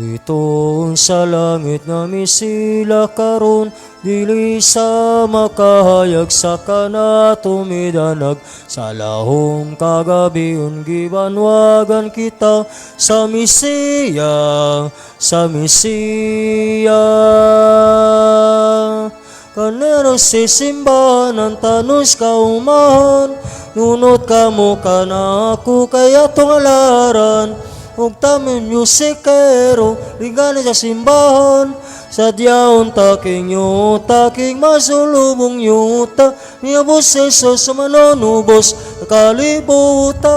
Bituon sa langit nga misila karon, dili sa makahayag sa kanato midanag sa lahom kagabion, gibanwagan kita sa Mesiya, sa Mesiya. Kanero si simbahan ang tanos kaumahan, nunot kamo kanako kaya tungalaran ug tamin musikero lingani sa simbahan sa diyaon taking yuta king masulubong yuta niabos Jesus sa manonubos sa kalibutan.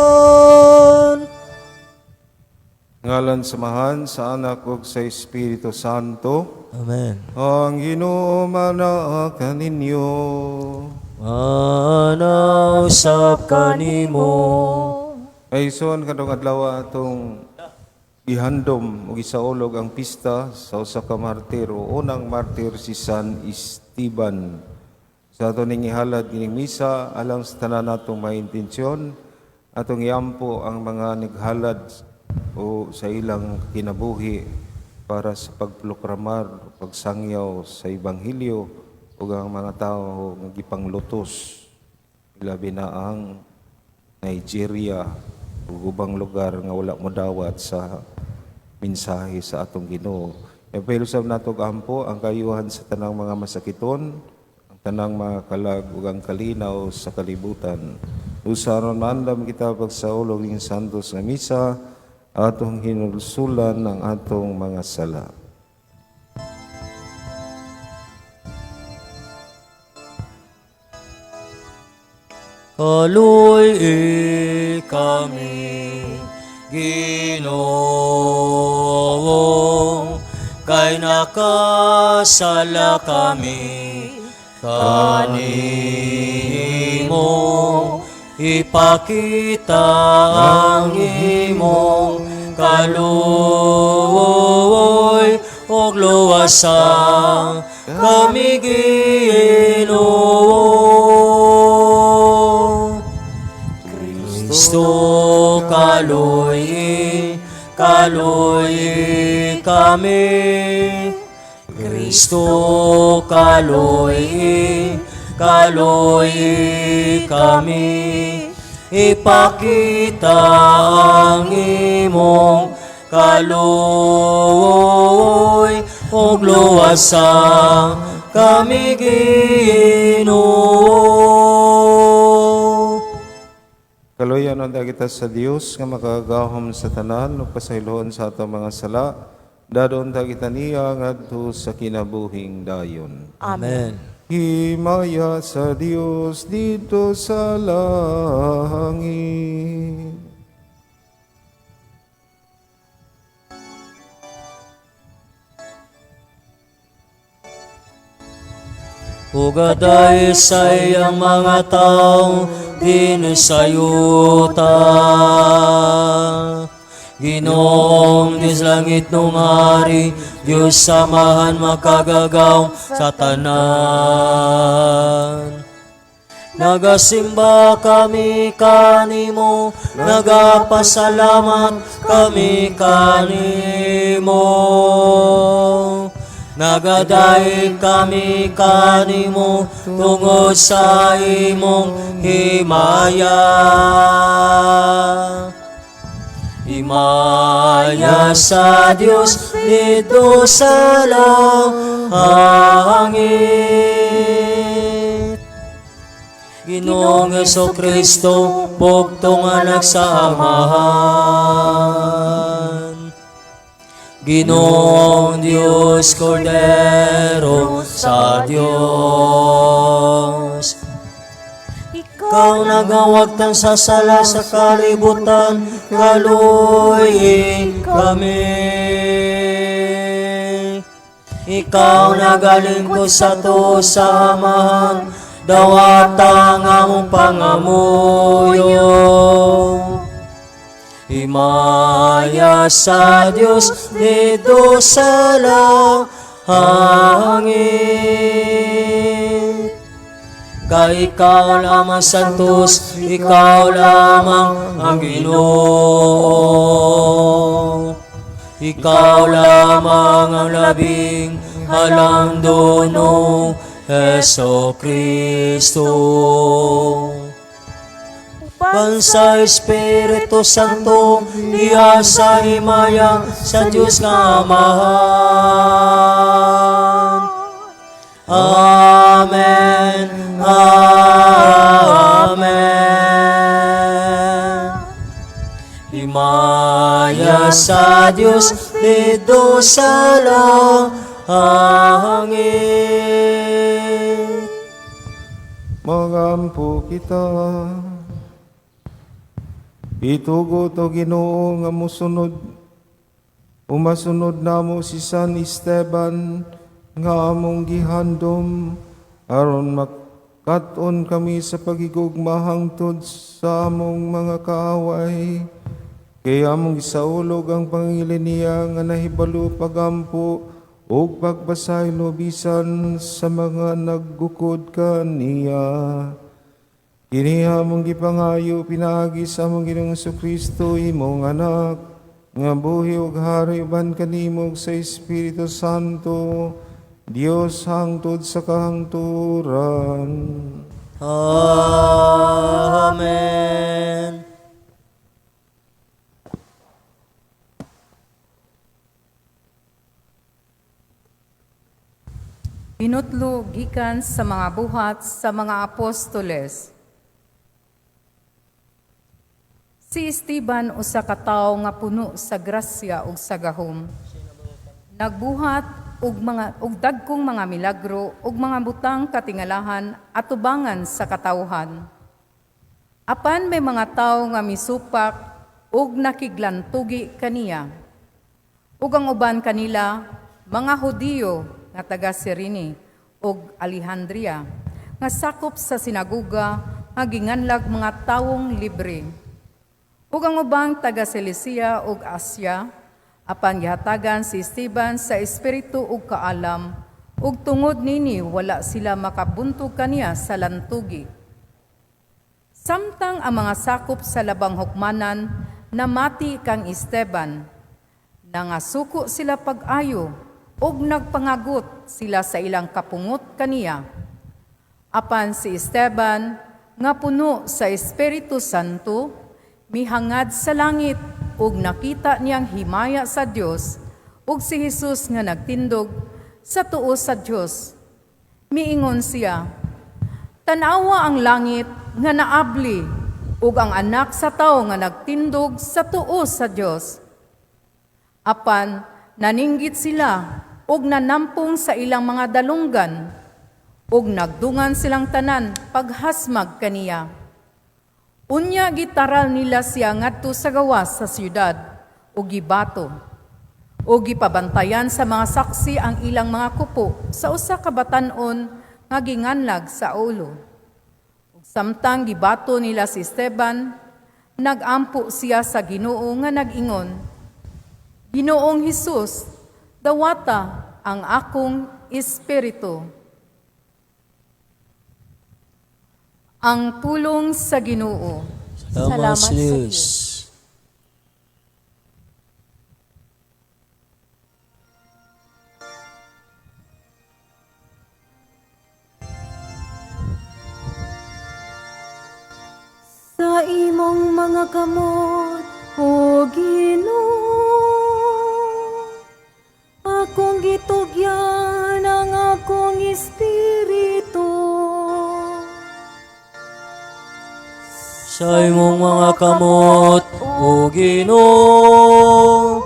Ngalan sa Amahan, sa Anak ug sa Espiritu Santo. Amen. Ang Ginoo manaa kaninyo. Manausap kanimo. Ay son, kadtong adlaw atong gihandom ug gisaulog ang pista sa usa ka martir o unang martir, si San Esteban. Sa ato ning ihalad kining misa alang sa tanan natong may intensyon, atong iampo ang mga naghalad o sa ilang kinabuhi para sa pagproklamar, pagsangyaw sa ebanghelyo ug ang mga tawo nga gipanglutos, ilabi na ang Nigeria ug ubang lugar nga wala modawat sa mensahe sa atong Ginoo. Pero usab nato ampo ang kayuhan sa tanang mga masakiton, ang tanang mga kalag ug ang kalinaw sa kalibutan. Usaron maandam kita pagsaulog ning santos nga misa, atong hinulsulan ang atong mga sala. Kaluy kami, Ginoo, kay nakasala kami kanimo. Ipakita ang imong kaluoy ug luwasa kami, Ginoo. Kristo, kaluy kaluy kami. Kristo, kaluy kaluy kami. Ipakita ang imong kaluoy ug luwasa kami, Ginoo. Kaluyan unta kita sa Dios nga makagagahom sa tanan ug pasayloon sa atong mga sala. Dadon ta kita niya ngadto sa kinabuhing dayon. Amen. Himaya sa Dios didto sa langit. Ugaday sa iyang mga tao din sa yuta. Ginoong Diyos langit nung hari, Diyos samahan makagagaw sa tanan. Nagasimba kami kanimo, nagapasalamat kami kanimo. Nagaday kami kanimo tungod sa imong himaya. Himaya sa Dios didto sa langit. Ginoong Hesus Kristo, bugtong anak sa Amahan. Ginoong Diyos, Kordero sa Diyos. Ikaw nagawagtang sa sala sa kalibutan, kaluyin kami. Ikaw nagalingkod sa to sa Amahan, dawata ang among pangamuyo. Himaya sa Diyos dito sa langit. Kay ikaw lamang santos, ikaw lamang ang Ginoo. Ikaw lamang ang labing halandonong Heso Kristo. Uban sa Espiritu Santo, diha sa himaya sa Diyos nga Amahan. Amen. Amen. Himaya sa Diyos didto sa langit. Magampo kita. Itugot o Ginoo nga musunod, umasunod namo si San Esteban nga among gihandom aron makat-on kami sa paghigugma hangtod sa among mga kaaway. Kay among gisaulog ang pangilin niya nga nahibalo pagampo ug pagpasaylo bisan sa mga naggukod kaniya. Kini among gipangayo pinaagi sa among Ginoong Kristo, imong anak, nga buhi ug hari uban kanimo ug sa Espiritu Santo, Dios hangtod sa kahangturan. Amen. Binutlo gikan sa mga buhat sa mga apostoles. Si Esteban usa ka tawo nga puno sa grasya ug sa gahom. Nagbuhat og mga og dagkong mga milagro ug mga butang katingalahan atubangan sa katawhan. Apan may mga tawo nga misupak ug nakiglantugi kaniya. Ug ang uban kanila mga Hudiyo nga taga Sirene ug Alejandria nga sakop sa sinagoga nga ginganlag mga tawong libre. Ug ang ubang taga Cilicia ug Asia, apan gihatagan si Esteban sa espiritu ug kaalam, ug tungod nini wala sila makabuntog kaniya sa lantugi. Samtang ang mga sakop sa labang hukmanan namati kang Esteban, nangasuko sila pag-ayo ug nagpangagot sila sa ilang kapungot kaniya. Apan si Esteban nga puno sa Espiritu Santo, mihangad sa langit ug nakita niyang himaya sa Dios ug si Jesus nga nagtindog sa tuo sa Dios. Miingon siya, "Tan-awa ang langit nga naabli ug ang anak sa tawo nga nagtindog sa tuo sa Dios." Apan naninggit sila ug nanampong sa ilang mga dalunggan ug nagdungan silang tanan paghasmag kaniya. Unya gitaral nila siya ngadto sa gawas sa siyudad ug gibato. Ug gipabantayan sa mga saksi ang ilang mga kupo sa usa ka batan-on nga ginganlag sa ulo. Ug samtang gibato nila si Esteban, nagampo siya sa Ginoo nga nag-ingon, "Ginoong Hesus, dawata ang akong espiritu." Ang pulong sa Ginoo. Salamat sa Diyos. Sa imong mga kamot, O Ginoo, akong gitugyan ang akong espiritu. Sa imong mga kamot, O Ginoo,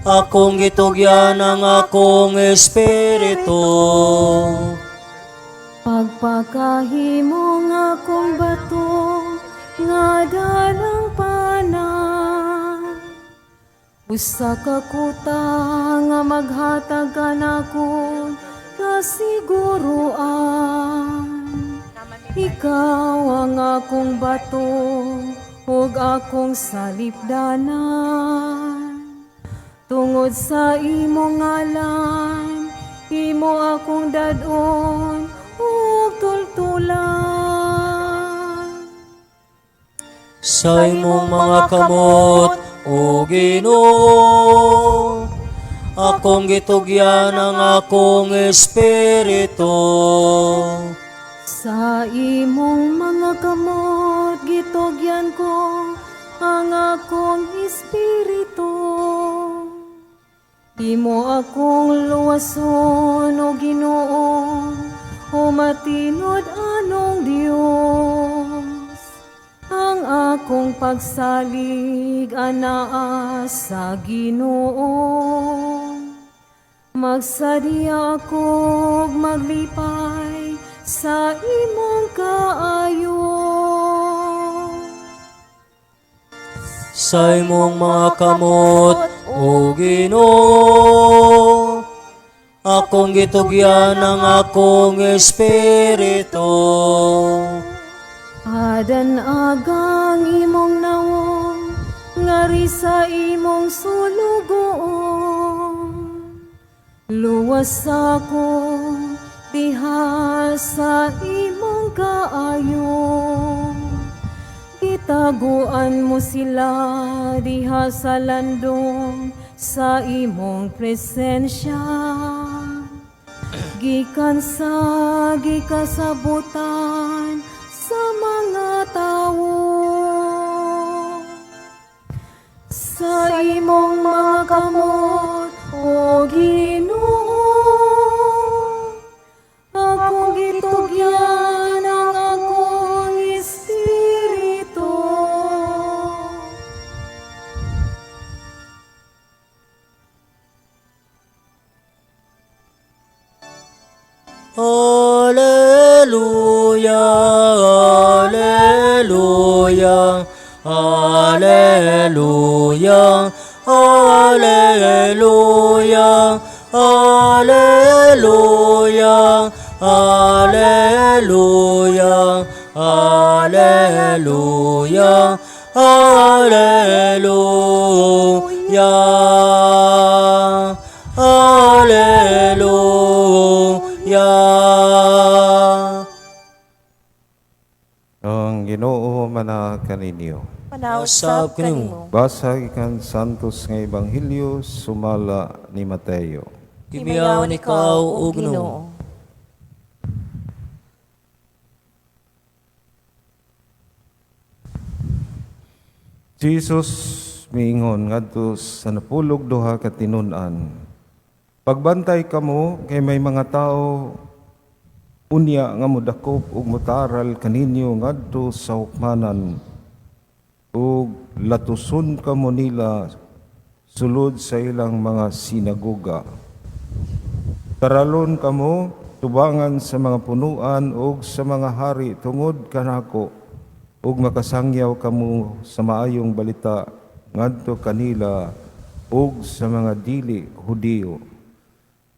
akong gitugyan ang akong espiritu. Pagpakahimo nga akong bato nga dalang panan, usa ka kuta nga maghatag kanako kasiguruan. Ikaw ang akong bato ug akong salipdanan. Tungod sa imong ngalan, imo akong dad-on ug tultulan. Sa imong mga kamot, O Ginoo, akong gitugyan ang akong espiritu. Sa imong mga kamot gitugyan ko ang akong espiritu. Imo akong luwason, o Ginoo, o matinod anong Dios. Ang akong pagsalig anaa sa Ginoo. Magsadya ako'g maglipay sa imong kaayo. Sa imong mga kamot, O Ginoo, akong gitugyan ang akong espiritu. Adan agang imong nawong, ngari sa imong sulugoon. Luwas ako diha sa imong kaayo. Gitaguan mo sila diha sa landong sa imong presensya. Gikan sa gikasabutan sa mga tawo. Sa imong mga kamot, o Ginoo, akong gitugyan ang akong espiritu. Alleluia, Alleluia, Alleluia, Alleluia, Alleluia, Alleluia, Alleluia, Alleluia, Alleluia. Ang Ginoo mana kaninyo. Panausab Usab kanimo. kanimo. Basa gikan Santos nga Ebanghelyo sumala ni Mateo. Himiyaon ikaw, O Ginoo. Jesus miingon ngadto sa napulog duha ka tinun-an. Pagbantay kamo kay may mga tao unya nga modakop ug motaral kaninyo ngadto sa hukmanan ug latuson kamo nila sulod sa ilang mga sinagoga. Taralon kamo tubangan sa mga punuan ug sa mga hari tungod kanako ug makasangyaw kamo sa maayong balita ngadto kanila ug sa mga dili Hudiyo.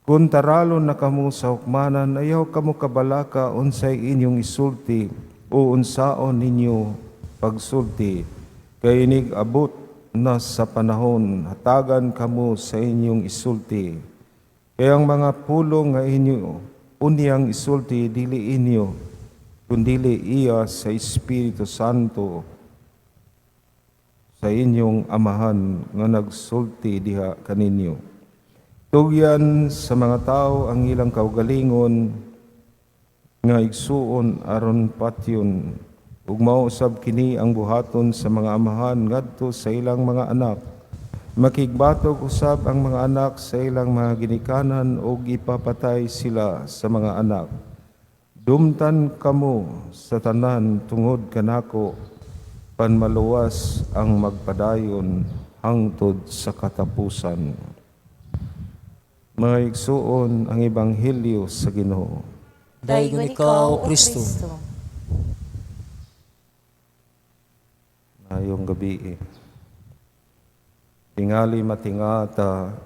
Kung taralon na kamo sa hukmanan, ayaw kamo kabalaka unsay inyong isulti o unsaon ninyo pagsulti. Kay inig abot na sa panahon, hatagan kamo sa inyong isulti. Kay ang mga pulong nga inyo, unyang isulti, dili inyo, kundili iya sa Espiritu Santo sa inyong amahan nga nagsulti diha kaninyo. Tugyan sa mga tao ang ilang kaugalingon nga igsuon aron patyon ug mao usab kini ang buhaton sa mga amahan ngadto sa ilang mga anak. Makigbatog usab ang mga anak sa ilang mga ginikanan ug ipapatay sila sa mga anak. Dumtan kamo sa tanan tungod kanako, panmaluwas ang magpadayon hangtod sa katapusan. Mga igsuon ang ebanghelyo sa Ginoo. Daygon ikaw, O Kristo. Ngayong gabi eh. Tingali matingata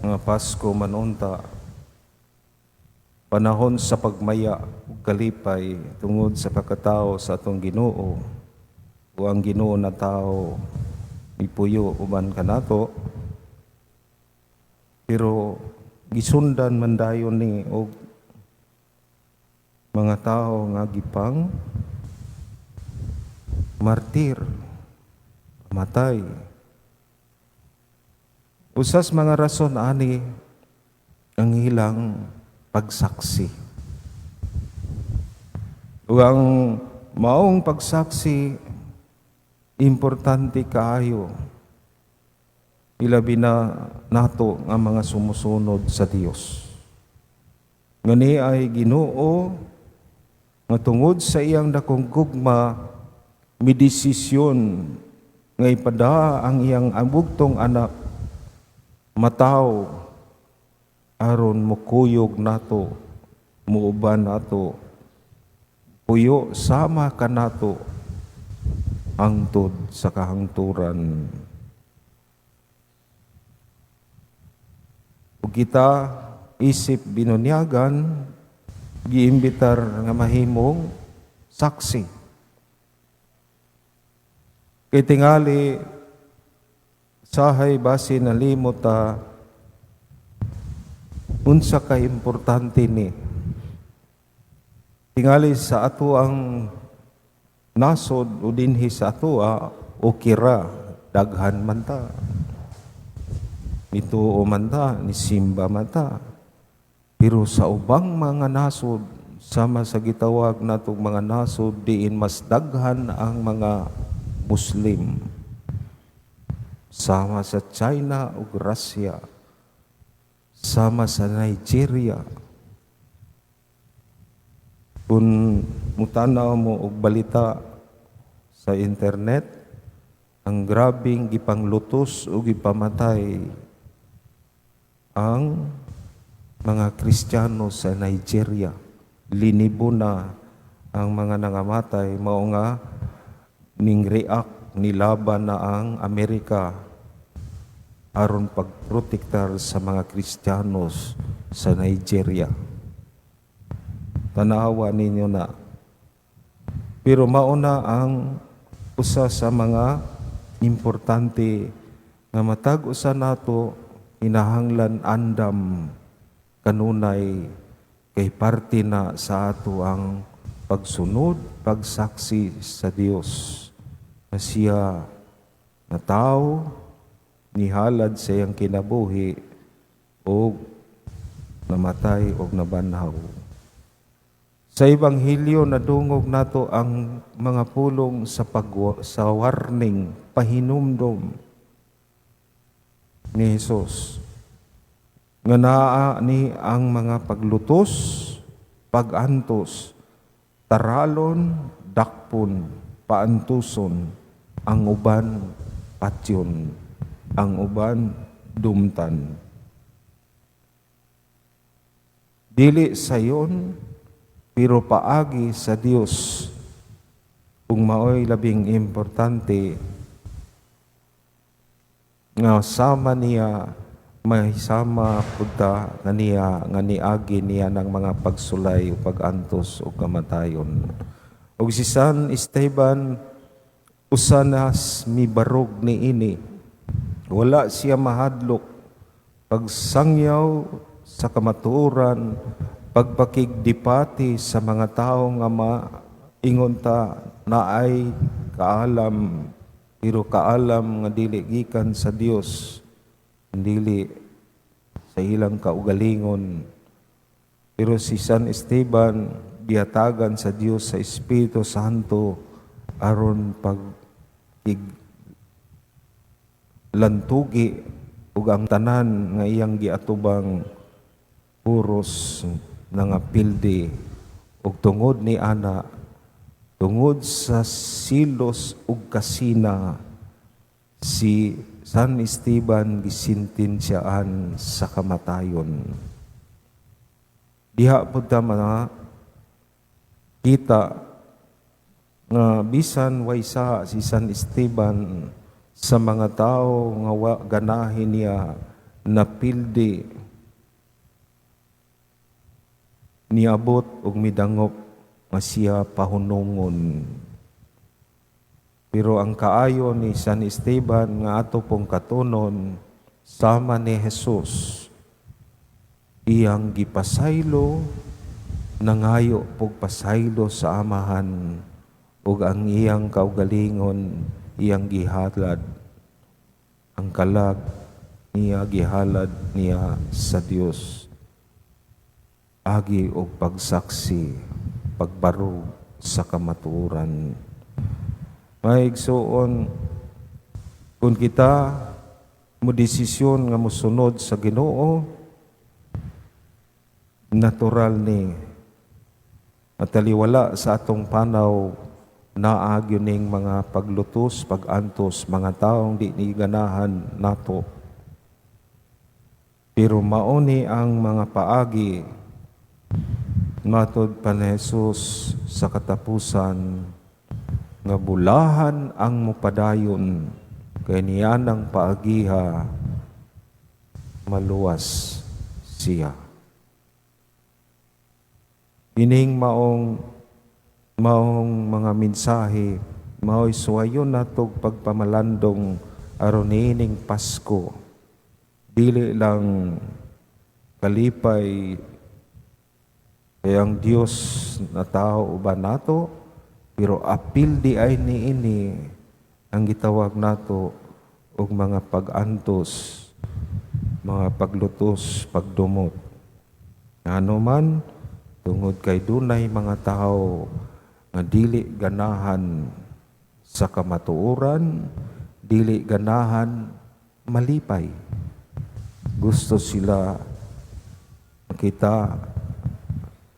nga Pasko manunta, panahon sa pagmaya ug kalipay tungod sa pagkatao sa atong Ginoo, o ang Ginoo na tao mipuyo uban kanato, pero gisundan man dayon ni og mga tao nga gipang Martir, matay. Usas mga rason ani ang ilang pagsaksi. Ug ang maong pagsaksi, importante kaayo, ilabi na nato nga mga sumusunod sa Dios. Ngani ay Ginoo nga tungod sa iyang dakong gugma, midesisyon nga ipadaa ang iyang bugtong anak mataw aron mukuyog nato, muuban nato, puyo sama kanato hangtod sa kahangturan. Ug kita isip binunyagan, giimbitar nga mahimong saksi. Kay tingali sahay basi nalimot ta unsa ka importante ni. Tingali sa ato ang nasod o dinhi sa atoa, okira, daghan man ta. Nituo man ta, nisimba man ta. Pero sa ubang mga nasod, sama sa gitawag natong mga nasod, diin mas daghan ang mga Muslim. Sama sa China ug Russia, sama sa Nigeria. Kung mutanaw mo og balita sa internet, ang grabing gipanglutos o gipamatay ang mga Kristiyano sa Nigeria. Linibo na ang mga nangamatay, mao nga ning react, nilaban na ang Amerika aron pagprotektar sa mga Kristiyanos sa Nigeria. Tanawa ninyo na. Pero mauna ang usa sa mga importante nga matag usa nato kinahanglan andam kanunay kay parte na sa ato ang pagsunod, pagsaksi sa Dios na siya na tao, nihalad sa iyang kinabuhi o namatay o nabanhaw. Sa Ebanghelyo, nadungog nato ang mga pulong sa warning, pahinumdom ni Jesus nga naa ni ang mga paglutos, pagantos, taralon, dakpon, paantuson, ang uban patyon, ang uban dumtan. Dili sayon, pero paagi sa Dios. Kung maoy labing importante nga sama niya, may sama pud ta nga niya nga niagi niya ng mga pagsulay o pagantos o kamatayon. Og si San Esteban usa nas mibarog niini. Wala siya mahadlok pagsangyaw sa kamatuoran, pagpakigdipati sa mga tao nga maingon ta naay kaalam, pero kaalam nga dili gikan sa Dios, dili sa ilang kaugalingon. Pero si San Esteban gihatagan sa Dios sa Espiritu Santo aron pag lantugi ug ang tanan nga iyang giatubang puros nangapildi, ug tungod ni ana, tungod sa silos ug kasina, si San Esteban gisintensyaan sa kamatayon. Diha pud ta mga kita nga bisan waysa si San Esteban sa mga tao nga wa ganahin niya, napildi, niabot og midangop nga siya pahunungon. Pero ang kaayo ni San Esteban nga ato pong katunon, sama ni Jesus, iyang gipasaylo, nangayo pog pasaylo sa Amahan. Ug ang iyang kaugalingon iyang gihalad, ang kalag niya gihalad niya sa Dios agi og pagsaksi, pagbarog sa kamatuoran. Mga igsoon, kung kita mo desisyon nga mosunod sa Ginoo, natural ni at taliwala sa atong panaw, naa gyud ning mga paglutos, pagantos, mga taong di ni ganahan nato. Pero mao ni ang mga paagi matod pa ni Jesus sa katapusan nga bulahan ang mupadayon kay niya ng paagiha maluwas siya. Ining maong maong mga mensahe mao'y suwayon natog pagpamalandong aron niining Pasko. Dili lang kalipay kay ang Dios na tao uban nato, pero apil di ay niini ang gitawag nato og mga pag-antos, mga paglutos, pagdumot. Ngano man, tungod kay dunay mga tawo nga dili ganahan sa kamatuoran, dili ganahan malipay. Gusto sila makita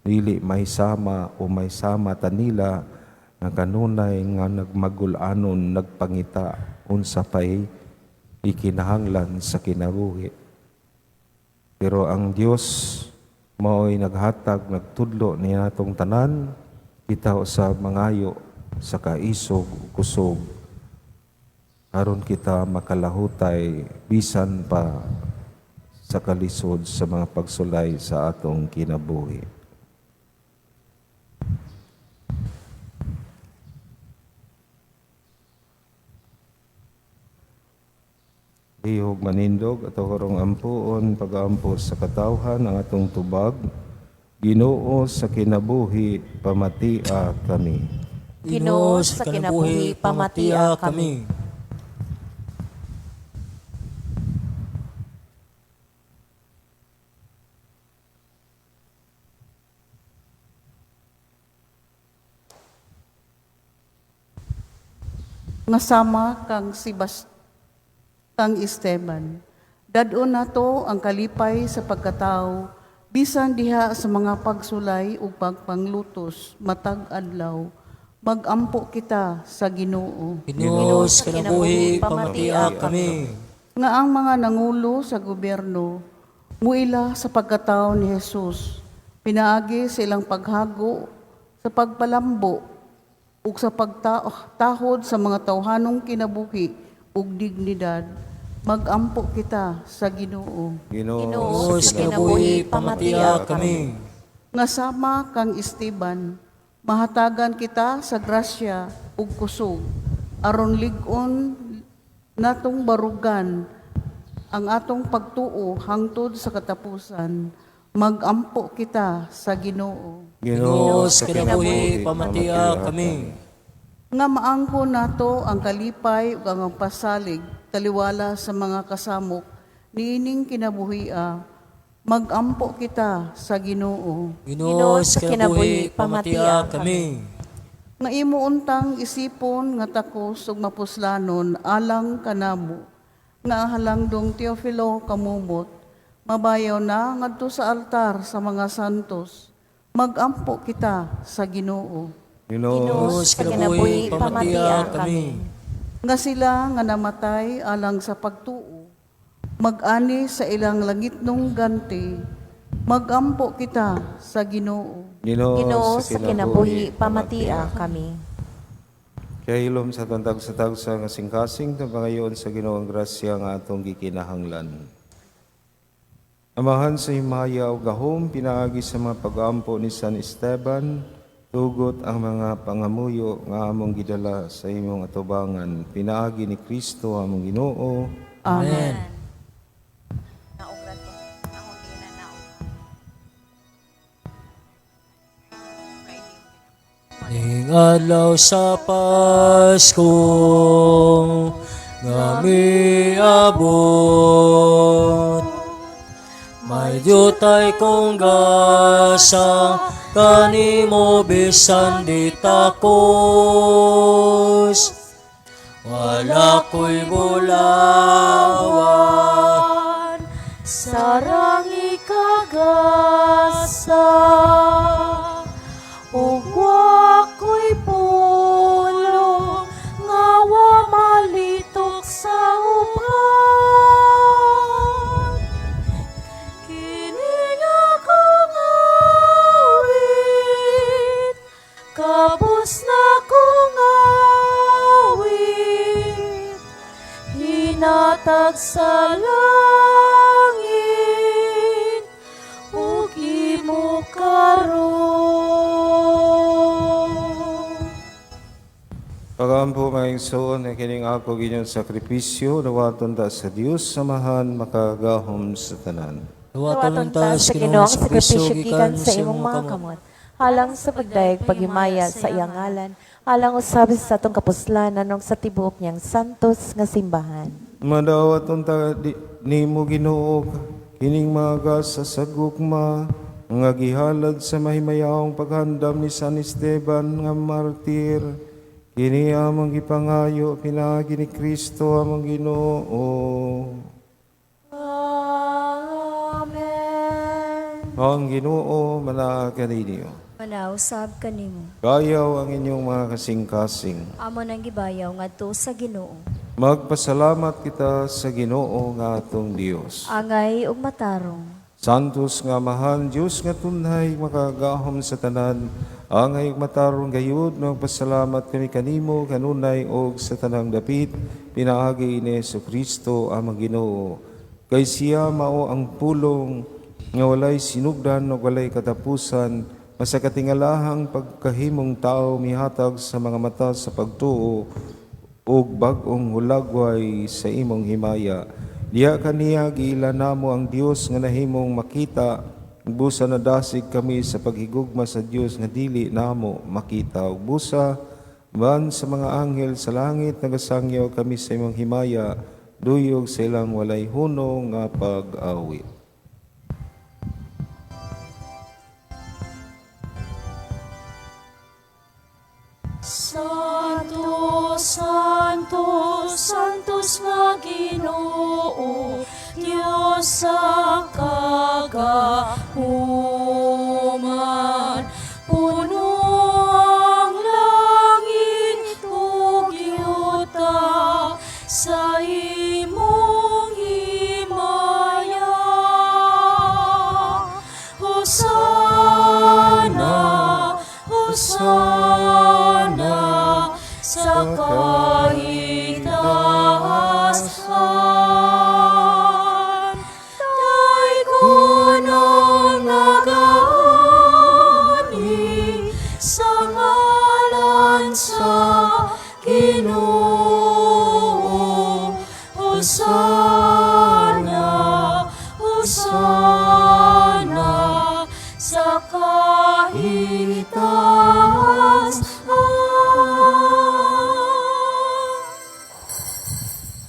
dili may sama o may sama tanila nga kanunay nga nagmagul-anon, nagpangita unsa pay ikinahanglan sa kinabuhi. Pero ang Dios mao'y naghatag, nagtudlo niya atong tanan, kita usab mangayo sa kaisog, kusog, aron kita makalahutay bisan pa sa kalisod sa mga pagsulay sa atong kinabuhi. Lihog manindog ato karong ampuon, pag-ampo sa katawhan ang atong tubag. Ginoo sa kinabuhi, pamatia kami. Ginoo sa kinabuhi, pamatia kami. Nga sama kang Esteban. Dad-on nato ang kalipay sa pagkatao, bisan diha sa mga pagsulay ug pagpanglutos matag adlaw. Magampo kita sa Ginoo. Ginoo sa kinabuhi, pamatia kami. Nga ang mga nangulo sa gobyerno muila sa pagkatao ni Jesus, pinaagi sa ilang paghago, sa pagpalambo ug sa pagtahod sa mga tawhanong kinabuhi ug dignidad. Magampo kita sa Ginoo. Ginoo Ginoo sa kinabuhi, pamatia kami. Nga sama kang Esteban, mahatagan kita sa grasya ug kusog aron lig-on natong barugan ang atong pagtuo hangtod sa katapusan. Magampo kita sa Ginoo. Ginoo sa kinabuhi, pamatia kami. Nga maangko nato ang kalipay ug ang pasalig taliwala sa mga kasamok niining kinabuhia. Magampo kita sa Ginoo. Ginoo sa kinabuhi, pamatia kami. Nga imo untang isipon nga takos ug mapuslanon alang kanamo nga halangdong Teofilo kamumot, mabayaw na ngadto sa altar sa mga santos. Magampo kita sa Ginoo. Ginoo Ginoo sa kinabuhi, pamatia kami. Nga sila nga namatay alang sa pagtuo, mag-ani sa ilang langitnong ganti. Magampo kita sa Ginoo. Ginoo Ginoo sa kinabuhi, pamatia kami. Kaya hilom sa tantag sa tagsa nga singkasing, pangayoon sa Ginoo ang grasya nga atong gikinahanglan. Amahan sa himaya o gahom, pinaagi sa mga pag-ampo ni San Esteban, tugot ang mga pangamuyo nga among gidala sa imong atubangan. Pinaagi ni Kristo among Ginoo. Amen. Ning Adlaw sa Pasko nga miabot, may dyutay kong gasa kanimo bisan di takos. Wala ko'y bulawan, Sarang ikagasa ug wa ko'y pulo nga wa malitok sa uban. Kini nga akong awit, kapos na kong awit, hinatag sa langit ug imo karon. Pagampo mga igsoon nga kining ako ginyong sakripisyo dawaton ta sa Dios samahan makagahom sa tanan. Duwaton Dawaton ta sa Ginoo ang sakripisyo gikan sa imong mga kamot. Alang sa pagdayeg paghimaya sa iyang ngalan, alang usab sa atong kapuslanan ug sa tibuok niyang santos nga simbahan. Madawaton ta nimo Ginoo kining mga gasa sa gugma nga gihalad sa mahimayaong paghandam ni San Esteban nga martir. Kini among gipangayo pinaagi ni Kristo among Ginoo. Amen. Ang Ginoo manaa kaninyo. Manausab kanimo. Bayaw ang inyong mga kasing-kasing. Amo nang gibayaw ngadto sa Ginoo. Magpasalamat kita sa Ginoo nga atong Dios. Angay ug matarong. Santos nga Amahan, Dios nga tunhay, makagahom sa tanan, angay ug matarong gayud, magpasalamat kami kanimo kanunay og sa tanang dapit, pinaagi ni Kristo amang Ginoo. Kay siya mao ang pulong nga walay sinugdan ug walay katapusan, masa katingalahang pagkahimong tao mihatag sa mga mata sa pagtuo ug bag-ong hulagway sa imong himaya. Diha kaniya giila namo ang Dios nga nahimong makita, busa nadasig kami sa paghigugma sa Dios nga dili namo makita. Ug busa man sa mga anghel sa langit nagasangyaw kami sa imong himaya, duyog sa ilang walay hunong nga pag-awit. Santo, Santo, Santos nga Ginoo, Dios sa kagahuman. Puno ang langit ug yuta sa imong himaya. Hosana, Hosana sa kahitasan. Tay kunong nagaani sa ngalan sa Ginoo. Hosana, Hosana sa kahitasan.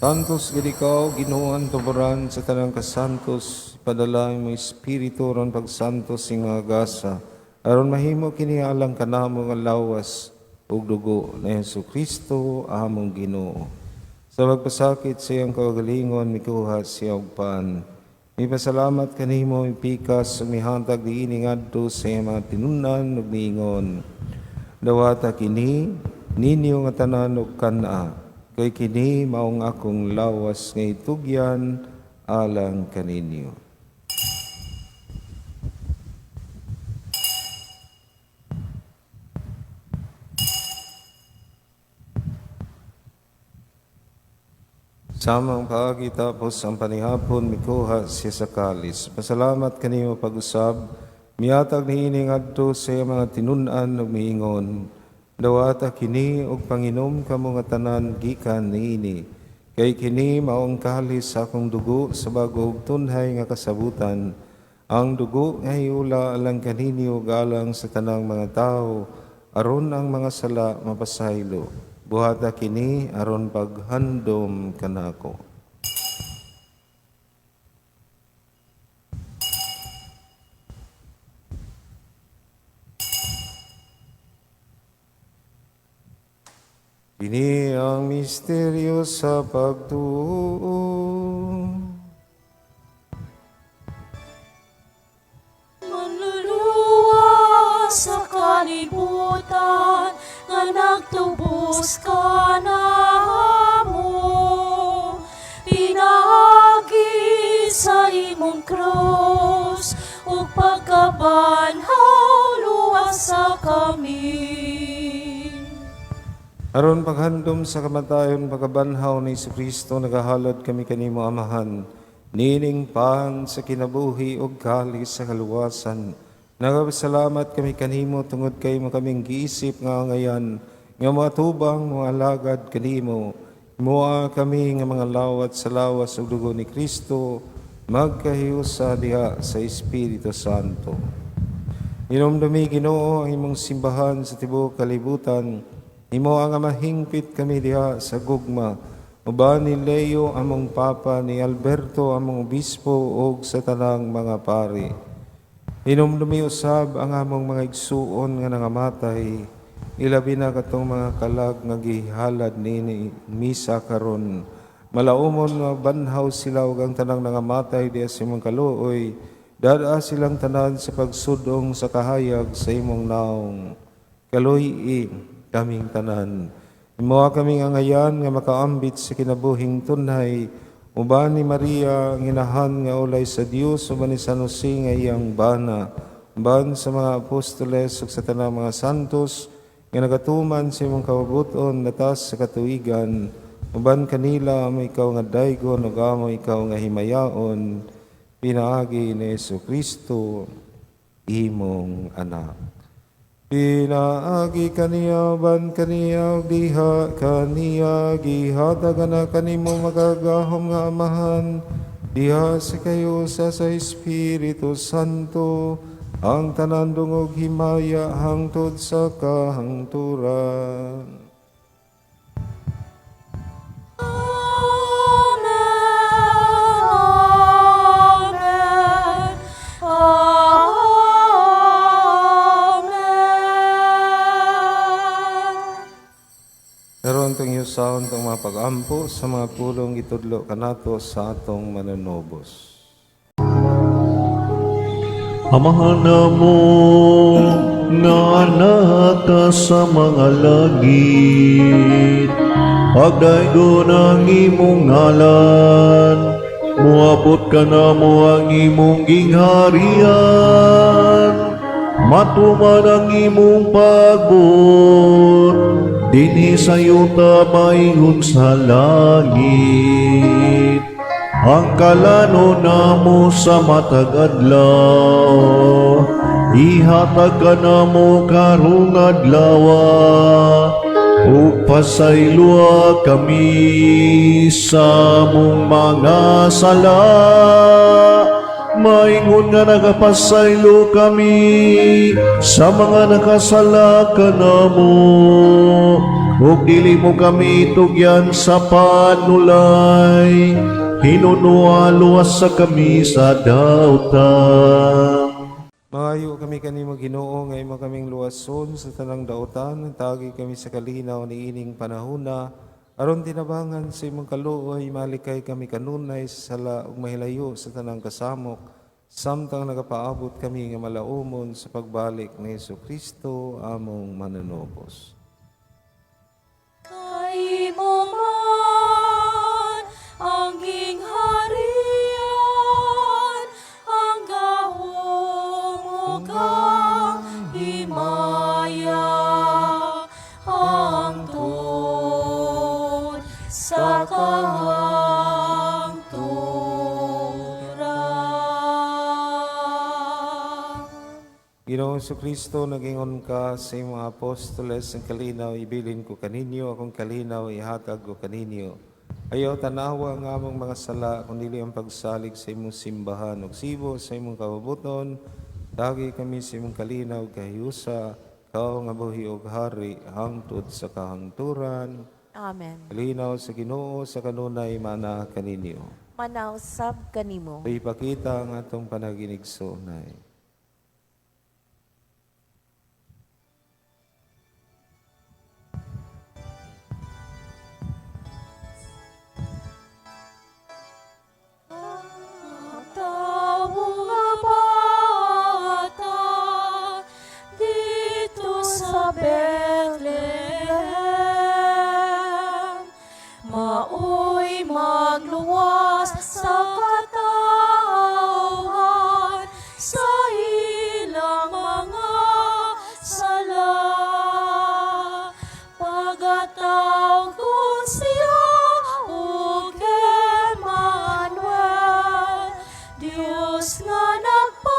Santos gid ikaw, Ginoo ang tuburan sa tanang kasantos, ipadala imong espiritu aron pagsantos sing mga gasa, aron mahimo kini alang kanamo nga lawas ug dugo ni Hesus Kristo among Ginoo. Sa pagpasakit sa iyang kaugalingon mikuha siya og pan. Mipasalamat kanimo mipikas ug mihatag diini ngadto sa iyang mga tinun-an ug miingon. Dawata kini ninyo nga tanan og kan-a, kay kini maong akong lawas nga itugyan alang kaninyo. Samang paagi tapos ang panihapon mikuha siya sa kalis. Pasalamat kanimo pag-usab, miatag niini ngadto sa iyang mga tinun-an ug miingon. Dawata kini og panginom kamo nga tanan gikan niini. Kay kini maong kalis sa akong dugo sa bago ug tunhay nga kasabutan. Ang dugo nga hiula alang kaninyo ug alang sa tanang mga tawo aron ang mga sala mapasaylo. Buhata kini aron paghandom kanako. Kini ang misteryo sa pagtuo. Manluluwas sa kalibutan nga nagtubos ka namo, pinaagi sa imong krus ug pagkabanhaw, luwas sa kami. Aron paghandom sa kamatayon pagkabanhaw ni Kristo, nagahalad kami kanimo, Amahan, nining pan sa kinabuhi ug kalis sa kaluwasan. Nagapasalamat kami kanimo tungod kay mo kaming giisip nga angayan nga matubang mga alagad kanimo. Mua kami nga mga lawat sa lawas ug dugo ni Kristo magkahiusa diha sa Espiritu Santo. Hinumdumi, Ginoo, ang imong simbahan sa tibuok kalibutan. Imo ang mahingpit kami diha sa gugma. Uban ni Leo among Papa, ni Alberto among Obispo ug sa tanang mga pari. Hinumdumi usab ang among mga igsuon nga nangamatay, ilabi na katong mga kalag nga gihalad niini misa karon. Malaumon nga banhaw sila ug ang tanang nangamatay diha sa imong kaluoy. Dad-a silang tanan sa pagsudong sa kahayag sa imong naong. Kaluy-i kaming tanan. Imoha kaming angayan nga makaambit sa kinabuhing tunhay, uban ni Maria ang inahan nga ulay sa Dios, uban ni San Jose nga iyang bana, uban sa mga apostoles ug sa tanang mga santos nga nagatuman sa imong kabubut-on latas sa katuigan, uban kanila amo ikaw nga daygon ug amo ikaw nga himayaon, pinaagi ni Kristo imong anak. Pinaagi kaniya, uban kaniya, ug diha kaniya, gihatag na kanimo makagagahom nga Amahan, diha sa kahiusa sa Espiritu Santo, ang tanan dungog himaya hangtod sa kahangturan. Amen. Amen. Amen. Karon tong hiusahon tong mga pag-ampo sa mga pulong gitudlo kanato sa atong manunobos. Amahan namo nga naka sa mga langit, pagdaygon ang imong ngalan, muabot ka namo ang imong gingharian, matuman ang imong pagbuot, dinhi sa yuta maingon sa langit. Ang kalano namo sa matag adlaw, ihatag ka namo karong adlaw, ug pasayloa kami sa among mga sala, maingon nga nagapasaylo kami sa mga nakasala kanamo, ug dili mo kami tugyan sa panulay, hinunoa luwas sa kami sa dautan. Mangayo kami kanimo, Ginoo, nga imo kaming luwason sa tanang dautan, tagi kami sa kalinaw niining panahona aron tinabangan sa imong kaluoy malikay kami kanunay sa sala ug mahilayo sa tanang kasamok samtang nagapaabot kami nga malaumon sa pagbalik ni Kristo among manunobos. Kay mo man ang gingharian, ang gahom ug ang himaya, hangtod sa kahangturan. Ginoong Kristo, nagingon ka sa imong mga apostoles, ang kalinaw ibilin ko kaninyo, akong kalinaw ihatag ko kaninyo. Ayaw tanawa ang among mga sala, kundi ang pagsalig sa imong simbahan ug sibo sa imong kabubuton. Tagi kami sa imong kalinaw kahiusa. Ikaw nga buhi ug hari hangtod sa kahangturan. Amen. Kalinaw sa Ginoo sa kanunay mana kaninyo. Manausab kanimo. Ipakita ang atong panaginigsuonay. Tawo nga bata dito sa Bethlehem, maoy magluwas sa katawhan sa ilang mga sala. Pagatawgon siya og Emmanuel, Dios nga nagpakatao.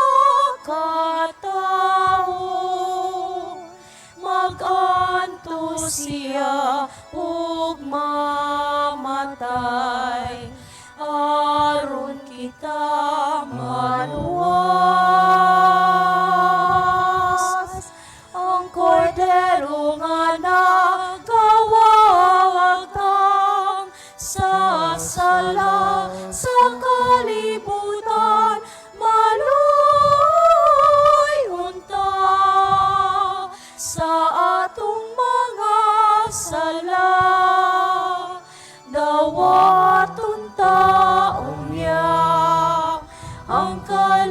Mag-antos siya ug mamatay aron kita maluwas. Ang kordero nga nagawagtang sa sala sa kalibutan, maluoy unta sa atong mga sala, dawaton ta unya ang kalinaw.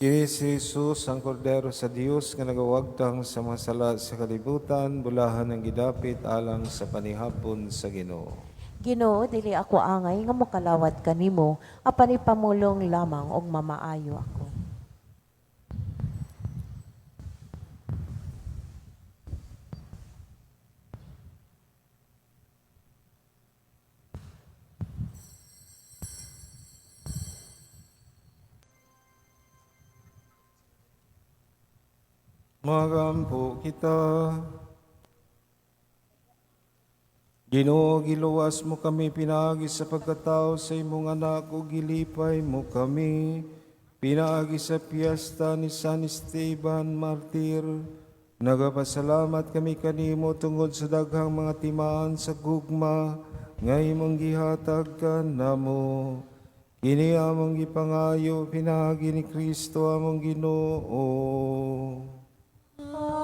Kini si Jesus ang kordero sa Dios nga nagawagtang sa mga sala sa kalibutan, bulahan ang gidapit alang sa panihapon sa Ginoo. Ginoo, dili ako angay nga mokalawat kanimo, apan ipamulong lamang og mamaayo ako. Magampo kita. Ginoo, giluwas mo kami pinaagi sa pagkatao sa imong anak ug gilipay mo kami pinaagi sa piyesta ni San Esteban Martir. Nagapasalamat kami kanimo tungod sa daghang mga timaan sa gugma nga imong gihatag kanamo. Kini among gipangayo pinaagi ni Kristo among Ginoo. Amen.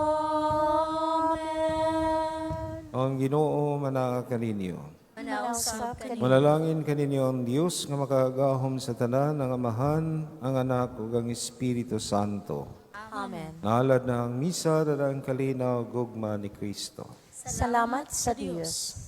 Ang Ginoo manaa kaninyo. Manausab kanimo. Manalangin kaninyo ang Dios nga makagagahom sa tanan, ang Amahan, ang Anak ug ang Espiritu Santo. Amen. Naalad na ang misa, dara ang kalinaw, gugma ni Kristo. Salamat sa Dios.